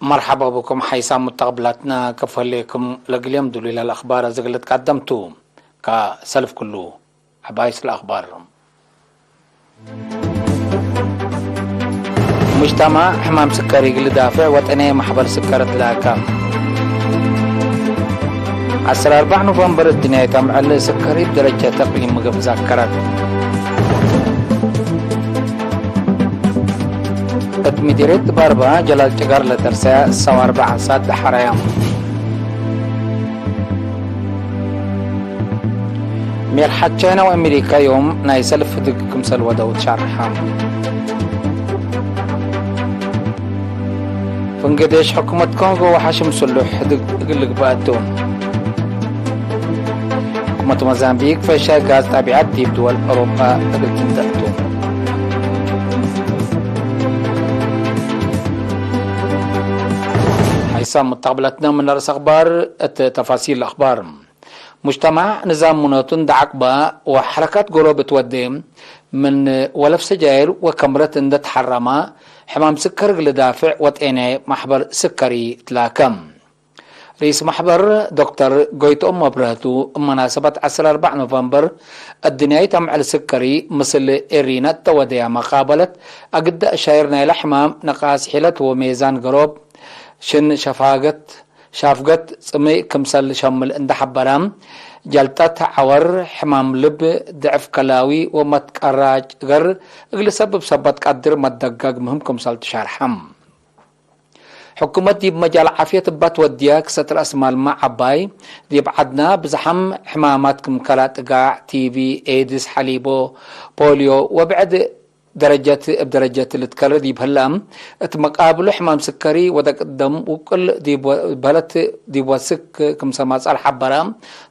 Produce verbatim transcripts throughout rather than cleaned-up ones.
መርሐባ ብኩም ሓይሳም ሙተቅብላትና፣ ከፎ ህሌኩም ለግል ዮም ዱሉይ ለአኽባር እግል ልትቀደም ቱ። ከሰልፍ ክሉ ዐባይስ ለአኽባር። ሙጅተማዕ ሕማም ስከሪ እግል ልዳፍዕ ወጠንየ መሕበር ስከሪ ትላከ። ዐስር አርበዕ ኖቨምበር እድንያይት አምዕል ስከሪ እብ ደረጀት እቅሊም ምግብ ዛከረት። እት ምዲርየት ድባርባ ጀላል ጭጋር ለደርሰ ሰው አርበዕ አንሳት ደሐረየ። ሜርሐት ቻይና ወአሜሪካ ዮም ናይ ሰልፍ ህድግ ክምሰል ወደው ትሻርሐ። ፍንጌ ዴሽ ሕኩመት ኮንጎ ወሐሽም ስሉሕ ህድግ እግል ልግበእ ቱ። ሕኩመት ሞዛምቢክ ፈሻይ ጋዝ ጣቢዓት ዲብ ድወል አውሮፓ እግል ትንደእ ቱ። ሓይሳም ሙተቅብለትነ ምን ርእስ አኽባር እት ተፋሲል አኽባር። ሙጅተማዕ ንዛም ሙነቱ እንደ ዐቅበ ወሐረካት ጎሮብ እት ወዴ፣ ምን ወለፍ ሰጃይር ወከምረት እንደ ተሐረመ፣ ሕማም ስከር እግል ልዳፍዕ ወጤናይ መሕበር ስከሪ ትላከ። ርኢስ መሕበር ዶክተር ጎይትኦም መብረህቱ፣ እብ መናሰበት ዐስር አርበዕ ኖቨምበር፣ እድንያይት አምዕል ስከሪ ምስል ኤሪና እተ ወደያ መቃበለት፣ አግደ አሻይር ናይለ ሕማም፣ ነቃስ ሒለት ወሜዛን ገሮብ፣ ሽን ሸፋገት፣ ሻፍገት ጽምእ ክምሰል ሸምል እንደ ሐበረ፣ ጀልጠት ዐወር፣ ሕማም ልብ፣ ድዕፍ ከላዊ ወመትቀራጭ ገር እግል ሰብብ ሰበት ቀድር መደጋግ ምህም ክምሰል ትሻርሐ። ሕኩመት ዲብ መጃል ዓፍየት እባ ትወድየ ክሰት ረአስ ማልመ ዐባይ፣ ዲብ ዐድና ብዝሓም ሕማማት ክም ከላ ጥጋዕ፣ ቲቢ፣ ኤድስ፣ ሐሊቦ፣ ፖልዮ ወብዕድ ደረጀት እብ ደረጀት ልትከረ ዲብ ህለ፣ እት መቃብሉ ሕማም ስከሪ ወደቅ ደም ውቅል ዲብ ወ-፣ በለት ዲብ ወስክ ክምሰ ማጸል ሐበረ።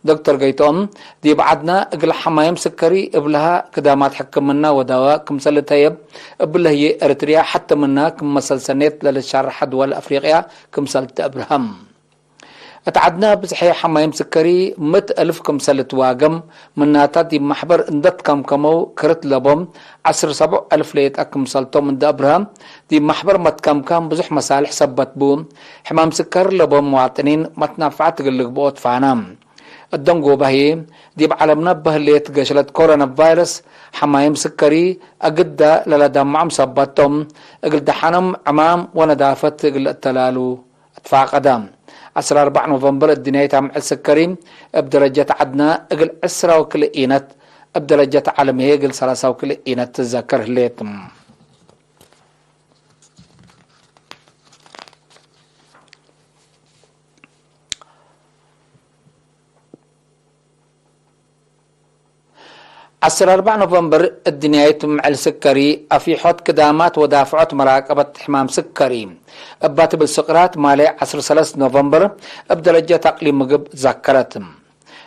ዶክተር ገይቶም፣ ዲብ ዐድና እግል ሐማይም ስከሪ እብልሃ ክዳማት ሕክምና ወዳዋ ክምሰል ልተየብ፣ እብለ ህዬ ኤረትርያ ሐተ ምና ክም መሰል ሰኔት ለልትሻረሐ ድወል አፍሪቅያ ክምሰል ትአብርሀም። እት ዐድና ብዝሐ ሐማይም ስከሪ ምእት አልፍ ክምሰል ልትዋገም፣ ምናታ ዲብ መሕበር እንደ ትከምከመው ክርት ለቦም ዐስር ሰቡዕ አልፍ ሌጠ ክምሰልቶም እንደ አብርሀ፣ ዲብ መሕበር መትከምካም ብዙሕ መሳልሕ ሰበት ቡ። ሕማም ስከር ለቦም መዋጥኒን መትናፈዐት እግል ልግብኦ ትፋና። እደንጎበ ህዬ፣ ዲብ ዐለምነ እበ ህሌት ገሽለት ኮሮና ቫይረስ፣ ሐማይም ስከሪ አግደ ለለደምዖም ሰበት ቶም፣ እግል ደሐኖም ዕማም ወነዳፈት እግል ልአተላሉ ትፋቀደ። ዐስር አርበዕ ኖቨምበር እድንያይት አምዕል ስከሪ እብ ደረጀት ዐድነ እግል ዕስራ ወክልኤ ኢነት፣ እብ ደረጀት ዐለም ህዬ እግል ሰላሳ ወክልኤ ኢነት ትዘከር ህሌት። ዐስር አርበዕ ኖቨምበር እድንያይት ምዕል ስከሪ፣ አፊሖት ክዳማት ወዳፍዖት መራቀበት ሕማም ስከሪ እባ ትብል ስቅራት ማሌ ዐስር ሰለስ ኖቨምበር እብ ደረጀት አቅሊም ምግብ ዛከረት።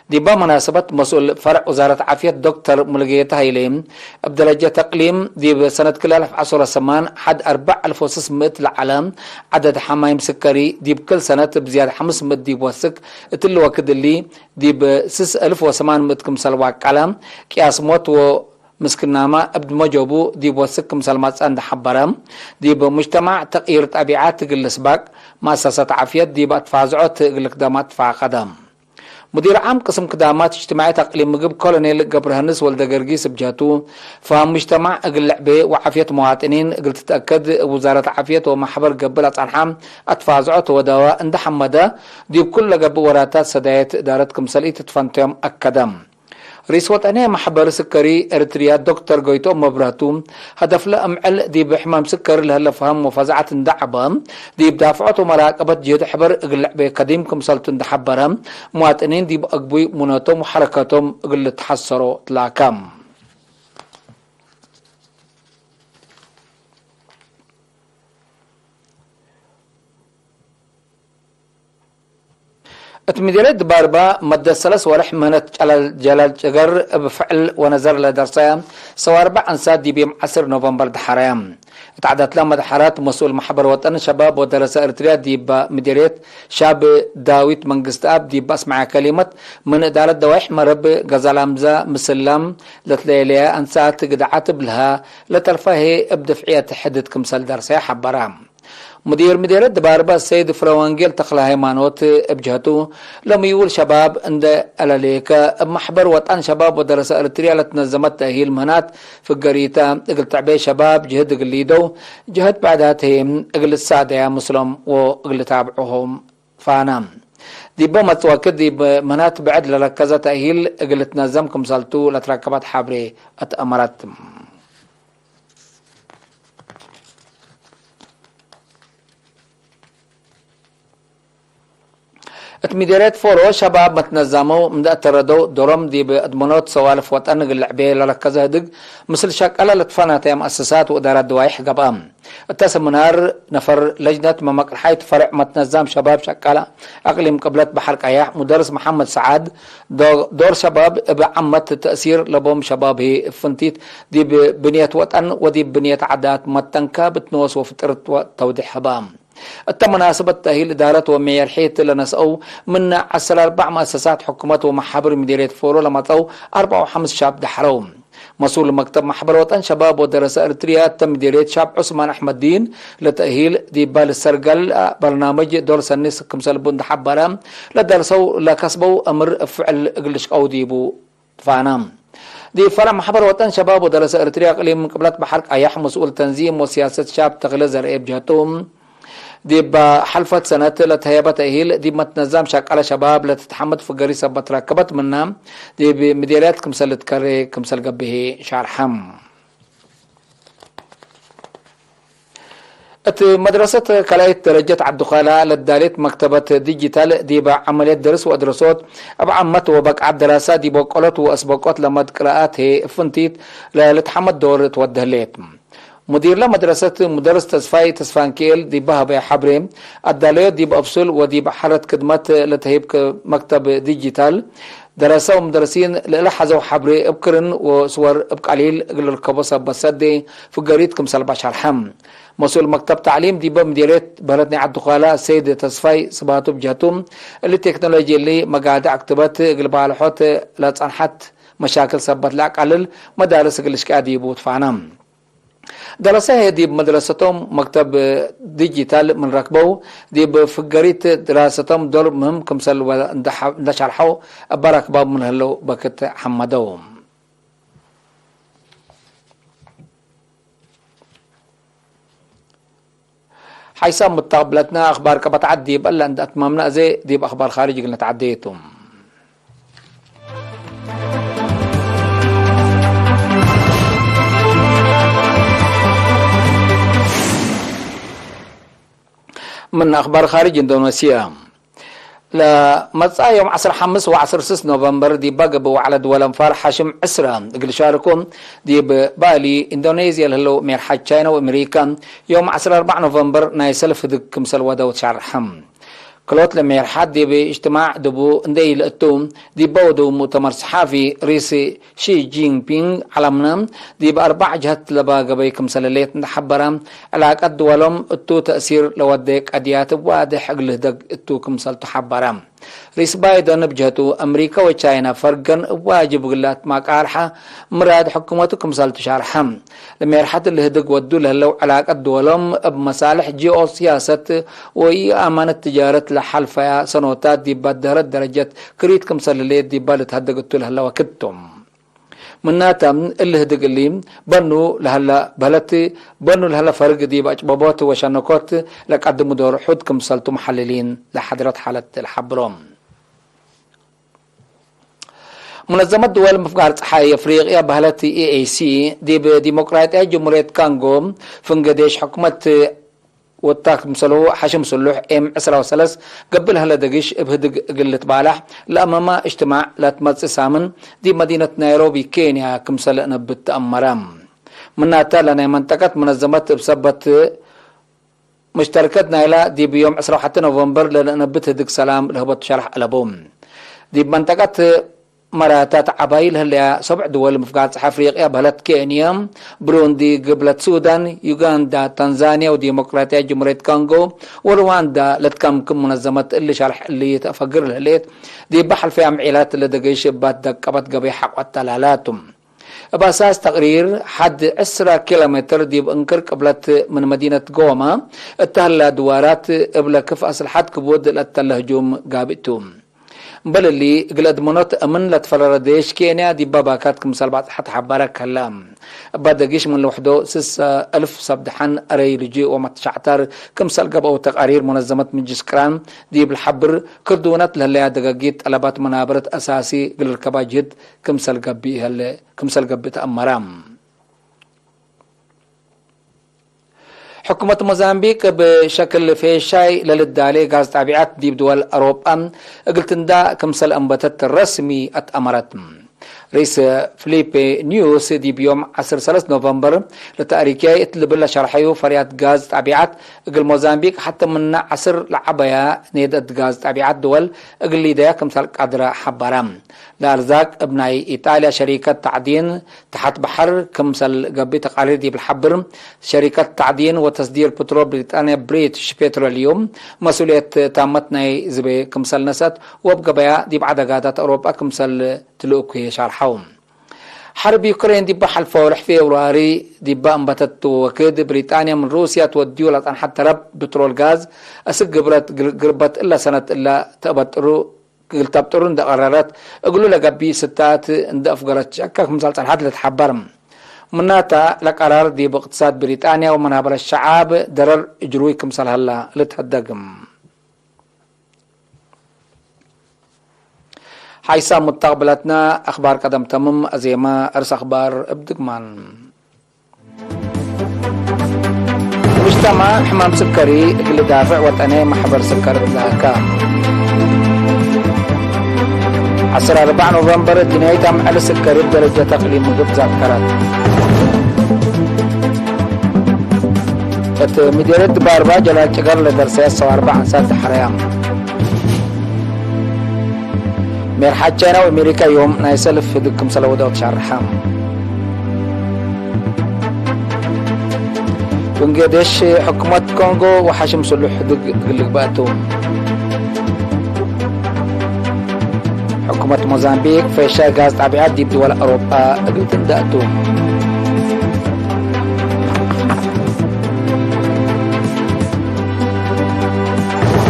ዲበ መናሰበት መስኡል ፈርዕ ውዛረት ዓፍየት ዶክተር ሙሉጌታ ሀይሌ እብ ደረጀት አቅሊም ዲብ ሰነት ክልኤ አልፍ ዐስር ወሰማን ሐድ አርበዕ አልፍ ወስስ ምእት ለዐለ ዐደድ ሐማይም ስከሪ ዲብ ክል ሰነት ብዝያድ ሐምስ ምእት ዲብ ወስክ እትሊ ወክድ እሊ ዲብ ስስ አልፍ ወሰማን ምእት ክምሰል ዋቀለ፣ ቅያስ ሞት ወምስክናመ እብ መጆቡ ዲብ ወስክ ክምሰል መጽአ እንደ ሐበረ፣ ዲብ ሙጅተማዕ ተቅይር ጠቢዓት እግል ልስባቅ፣ መአሰሰት ዓፍየት ዲብ አትፋዝዖት እግል ልክደማ ትፋቀደ። ሙዲር ዓም ቅስም ክዳማት እጅትማዕየት አቅሊም ምግብ ኮሎኔል ገብረሀንስ ወልደገርጊስ እብ ጀህቱ፣ ፈሀም ሙጅተማዕ እግል ልዕቤ ወዓፍየት መዋጥኒን እግል ትትአከድ እብ ውዛረት ዓፍየት ወመሕበር ገብእ ለጸንሐ አትፋዝዖት ወደዋ እንደ ሐመደ፣ ዲብ ኩሉ ለገብእ ወራታት ሰዳየት እዳረት ክምሰል ኢትትፈንተዮም አከደ። ርኢስ ወጠንየ መሕበር ስከሪ ኤረትርያ ዶክተር ጎይትኦም መብረህቱ፣ ሀደፍለ እምዕል ዲብ ሕማም ስከሪ ለህለ ፈሀም ወፈዛዐት እንደ ዐበ፣ ዲብ ዳፍዖት ወመራቀበት ጅህድ ሕበር እግል ልዕቤ ከዲም ክምሰልቱ እንደ ሐበረ፣ መዋጥኒን ዲብ አግቡይ ሙነቶም ወሐረከቶም እግል ልትሐሰሮ ትላከ። እት ምዲርየት ድባርባ መደት ሰለስ ወርሕ ምህነት ጨላል ጀላል ጭገር እብ ፍዕል ወነዘር ለደርሰ ሰው አርበዕ አንሳት ዲብ ዮም ዐስር ኖቨምበር ደሐረ። እት ዐደትለ መድሐራት መስኡል መሕበር ወጠን ሸባብ ወደረሰ ኤረትርያ ዲብ ምዲርየት ሻብ ዳዊት መንግስትኣብ ዲብ አስመዐ ከሊመት፣ ምን እዳረት ደዋይሕ መረብ ገዛል አምዛ ምስላም ለትለየለየ አንሳት ግድዓት እብልሃ ለተርፋ ህዬ እብ ድፍዕየት ሕድት ክምሰል ደርሰ ሐበረ። ሙዲር ምዴርየት ድባርበ ሰይድ ፍረወንጌል ተክለሃይማኖት እብ ጀህቱ፣ ለምዩውል ሸባብ እንዴ አለሌከ፣ እብ መሕበር ወጠን ሸባብ ወደረሰ እርትርያ ለትነዘመት ተእሂል ምህናት ፍገሪተ እግል ትዕቤ ሸባብ ጅህድ እግል ሊደው፣ ጀህት ብዕዳት ህዬ እግል ልሳደያ ምስሎም ወእግል ልታብዕሆም ፋና። ዲበ መጽእ ወክድ ዲብ ምህናት ብዕድ ለረከዘ ተእሂል እግል ልትነዘም ክምሰልቱ ለትረከበት ሐብሬ አትአመረት። እት ምዴርየት ፎሮ ሸባብ መትነዛመው እንዴ አተረደው ዶሮም ዲብ አድመኖት ሰዋልፍ ወጠን እግል ልዕቤ ለረከዘ ህድግ ምስል ሸቀለ ለትፈናተየ መአሰሳት ወእዳራት ደዋይሕ ገብአ። እተ ሰምናር ነፈር ለጅነት መመቅርሓይት ፈርዕ መትነዛም ሸባብ ሸቃለ አቅሊም ቅብለት በሐር ቀያሕ ሙደርስ መሐመድ ሰዓድ፣ ዶ-፣ ዶር ሸባብ እብ ዓመት ተእሲር ለቦም ሸባብ ህይ እብ ፍንቲት ዲብ ብንየት ወጠን ወዲብ ብንየት ዓዳት መተንከብ እት ኖስ ወፍጥርት ተውዴሕ ህበ። እተ መናስበት ተእሂል እዳረት ወሜየርሒት ለነስአው ምነ ዐስር አርበዕ መአሰሳት ሕኩመት ወመሓብር ምዴርየት ፎሮ ለመጽአው አርበዕ ወሐምስ ሻብ ደሐረው። መስኡል መክተብ መሕበር ወጠን ሸባብ ወደረሰ እርትርያ እተ ምዴርየት ሻብ ዑስማን አሕመድዲን፣ ለተእሂል ዲበ ልሰርገል በርናምጅ ዶር ሰኒ ክምሰል ቡ እንዴ ሐበረ፣ ለደርሰው ለከስበው አምር እብ ፍዕል እግል ልሽቀው ዲቡ ትፋነ። ዲብ ፈረዕ መሕበር ወጠን ሸባብ ወደረሰ እርትርያ እቅሊም ቅብለት በሐር ቀያሕ መስኡል ተንዚም ወስያሰት ሻብ ተክለ ዘርኤ እብ ጀህቱ፣ ዲብ ሐልፈት ሰነት ለተህየበ ተእሂል፣ ዲብ መትነዛም ሸቀለ ሸባብ ለትትሐመድ ፍገሪ ሰበት ረከበት ምነ፣ ዲብ ምዴርየት ክምሰል ልትከሬ ክምሰል ገብእ ሻርሐ። እት መድረሰት ካልኣይት ደረጀት ዐዲ ዃላ ለዳሌት መክተበት ዲጂታል፣ ዲበ ዐመልየት ደርስ ወአድረሶት፣ እብ ዓመት ወበቅዓት ደራሳ ዲብ ወቀሎት ወአስበቆት ለመድ ቅራአት ህዬ እብ ፍንቲት ለልትሐመድ ዶር ትወዴ ህሌት። ሙዲርለ መድረሰት ሙደርስ ተስፋይ ተስፋንክኤል ዲበ ሀበየ ሐብሬ፣ አዳለዮት ዲብ አብሱል ወዲብ ሐረት ክድመት ለተህይብ መክተብ ዲጂታል፣ ደረሰ ወሙደርሲን ለእለ ሐዘው ሐብሬ እብ ክርን ወስወር እብ ቀሊል እግል ልርከቦ ሰበት ሰዴ ፍገሪት ክምሰል በ ሸርሐ። መስኡል መክተብ ተዕሊም ዲበ ምዴርየት በህለት ናይ ዐዲ ዃላ ሰይድ ተስፋይ ስባቱ እብ ጀህቱ፣ እሊ ቴክኖሎጂ እሊ መጋድዕ ክትበት እግል ባልሖት ለጸንሐት መሻክል ሰበት ለአቃልል መዳርስ እግል ልሽቅያ ዲቡ ትፋነ። ደረሰ ህዬ ዲብ መድረሰቶም መክተብ ዲጂታል ምን ረክበው፣ ዲብ ፍገሪት ድራሰቶም ዶር ምህም ክምሰል ወ-፣ እንደ ሐ-፣ እንደ ሸርሐው እበ ረክባብ ምን ህለው በክት ሐመደው። ሐይሳም ሙተቅብለትነ አክባር ቀበት ዐድ ዲብ እለ እንደ አትማምነ፣ አዜ ዲብ አክባር ካርጅ እግል ነትዐዴ ቱ። ምን አክባር ካርጅ ኢንዶነስያ። ለመጽአ ዮም ዐስር ሐምስ ወዐስር ስስ ኖቨምበር ዲባ ገብእ ወዐለ ድወል አንፋር ሐሽም ዕስረ እግል ሻርኮ ዲብ ባሊ ኢንዶኔዝያ ለህለው ሜርሓት ቻይና ወአሜሪካ ዮም ዐስር አርበዕ ኖቨምበር ናይ ሰልፍ ህድግ ክምሰል ወደው ተሻርሐ። ክሎት ለሜርሓት ዲብ እጅትማዕ ድቡ እንዴ ኢለእቱ፣ ዲበ ወደው ሙእተመር ሰሓፊ ሪስ ሺ ጂንፒንግ ዐለምነ ዲብ አርበዕ ጀሀት ለበ ገበይ ክምሰል ህሌት እንዴ ሐበረ፣ ዕላቀት ድወሎም እቱ ተእሲር ለወዴ ቀድያት እብ ዋድሕ እግል ልህደግ እቱ ክምሰልቱ ሐበረ። ሪስ ባይደን እብ ጀህቱ፣ አምሪከ ወቻይና ፈርገን እብ ዋጅብ እግል ለአትማቃርሐ ምራድ ሕኩመቱ ክምሰልቱ ሻርሐ። ለሜርሐት እሊ ህድግ ወዱ ለህለው ዕላቀት ድወሎም እብ መሳልሕ ጂኦሲያሰት ወኢአማነት ትጃረት ለሐልፈያ ሰኖታት ዲብ በደህረት ደረጀት ክሪት ክምሰል ህሌት ዲባ ልትሀደግ እቱ ለህለ ወክድ ቱ። ምናተ፣ እሊ ህድግ እሊ በኑ ለሀለ በህለት፣ በኑ ለሀለ ፈርግ ዲብ አጭበቦት ወሸነኮት ለቀድሙ ዶር ሑድ ክምሰልቱ መሐልሊን ለሐድረት ሓለት ለሐብሮ። ሙነዘመት ድወል ምፍጋር ጸሓይ አፍሪቅያ በህለት ኢኤሲ፣ ዲብ ዲሞቅራጥያይት ጀምሁርየት ካንጎ፣ ፍንገዴሽ ሕኩመት ወታ ክምሰልሁ ሐሽም ስሉሕ ኤም ዕስራ ወሰለስ ገብእ ለሀለ ደግሽ እብ ህድግ እግል ልትባላሕ ለአመመ እጅትማዕ ለትመጽእ ሳምን ዲብ መዲነት ናይሮቢ ኬንያ ክምሰል ነብት ተአመረ። ምናተ ለናይ መንጠቀት መነዘመት እብ ሰበት መሽተርከት ናይላ ዲብ ዮም ዕስራ ወሐተ ኖቨምበር ለነብት ህድግ ሰላም ለህበቱ ሸርሕ አለቡ። ዲብ መንጠቀት መራታት ዐባይ ለህለያ ሰብዕ ድወል ምፍጋር ጸሓይ አፍሪቅያ በህለት ኬንያ፣ ብሩንዲ፣ ግብለት ሱዳን፣ ዩጋንዳ፣ ታንዛንያ ወዲሞቅራትያይት ጅምሁርየት ኮንጎ ወሩዋንዳ ለትከምክም ሙነዘመት እሊ ሸርሕ እሊ ተአፈግር ለህሌት፣ ዲበ ሐልፈያ ምዒላት ለደገሽ እባት ደቀበት ገበይ ሐቆ አተላላቱ። እብ አሳስ ተቅሪር፣ ሐድ ዕስራ ኪሎ ሜትር ዲብ እንክር ቅብለት ምን መዲነት ጎማ እተ ህላ ድዋራት፣ እብለ ክፍ አስልሐት ክቡድ ለተለ ህጁም ጋብእ ቱ። እምበል እሊ፣ እግል አድመኖት አምን ለትፈረረ ዴሽ ኬንያ ዲብ ባካት ክምሰል ባጽሐት ሐባረ ከላ። እባ ደጊሽ ምን ለውሕዶ ስሰ አልፍ ሰብ ደሐን አረይ ልጁእ ወመትሻዕታር ክምሰል ገብአው ተቃሪር ሙነዘመት ምጅልስ ቅራን ዲብ ለሐብር፣ ክርዱነት ለህለያ ደጋጊት ጠለባት መናበረት አሳሲ እግል ርከባ ጅህድ ክምሰል ገብእ ሀለ፣ ክምሰል ገብእ ተአመራ። ሕኩመት ሞዛምቢቅ እብ ሸክል ፌሻይ ለልዳሌ ጋዝ ጣቢዐት ዲብ ድወል አውሮጳ እግል ትንዳእ ክምሰል አንበተት ረስሚ አትአመረት። ርኢስ ፊሊፔ ኒዩስ ዲብ ዮም ዐስር ሰለስ ኖቨምበር ለተእሪክያይ እት ልብል ለሸርሐዩ ፈርያት ጋዝ ጣቢዐት እግል ሞዛምቢቅ ሐተ ምነ ዐስር ለዐበያ ኔደት ጋዝ ጣቢዐት ድወል እግል ሊደያ ክምሰል ቀድረ ሐበረ። ለአርዛቅ እብ ናይ ኢጣልያ ሸሪከት ተዕዲን ተሐት በሐር ክምሰል ገብእ ተቃሪር ዲብ ለሐብር፣ ሸሪከት ተዕዲን ወተስዲር ፕትሮል ብሪጣንያ ብሪትሽ ፔትሮሊዩም መስኡልየት ታመት ናይ ዝቤ ክምሰል ነሰአት ወእብ ገበያ ዲብ ዐደጋታት አውሮጳ ክምሰል ትልእኩ ህዬ ሻርሐው። ሐርብ ዩክሬን ዲበ ሐልፈው ወርሕ ፌብሩዋሪ ዲበ አንበተት ወክድ፣ ብሪጣንያ ምን ሩስያ ትወድዩ ለጸንሐት ተረብ ብትሮል ጋዝ አስክ ግብረት ግርበት እለ ሰነት እለ ተአበጥሩ እግል ተብጥሩ እንደ ቀረረት፣ እግሉ ለገብእ ስታት እንደ አፍገረት ሸከ ክምሰል ጸንሐት ልትሐበር። ምናተ፣ ለቀራር ዲብ እቅትሳድ ብሪጣንያ ወመናበረት ሸዓብ ደረር እጅሩይ ክምሰል ሀላ ልትሀደግ። ሐይሳም ሙተቅብለትነ አክባር ቀደም ተምም፣ አዜመ፣ ዕርስ አክባር እብ ድግማን። ሙጅተማዕ ሕማም ስከሪ እግል ዳፍዕ ወጠኔ መሕበር ስከር እብ ለአካ። ዐስር አርበዕ ኖቨምበር፣ እድንያይት አምዕል ስከሪ እብ ደረጀት አቅሊም ምግብ ዛከረት። እት ምዴርየት ድባርባ ጀላል ጭገር ለደርሰየ ሰው አርበዕ አንሳት ተሐረያ። ሜርሓት ቻይና ወአሜሪካ ዮም ናይ ሰልፍ ህድግ ክምሰለ ወደው ተሻርሐ። ወንጌዴሽ ሕኩመት ኮንጎ ወሓሽም ስሉሕ ህድግ እግል ልግበእ ቱ። ሕኩመት ሞዛምቢክ ፌሻይ ጋዝ ጣቢዓት ዲብ ድወል አውሮጳ እግል ትንደእ ቱ።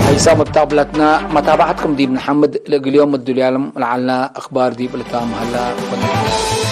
ሐይሳም ወተቅብለትና መታብዐትኩም ዲብ ነሐምድ። ለእግል ዮም እዱልያም ለዐልና አክባር ዲብ ልታም ሀላ ወተቅብለ።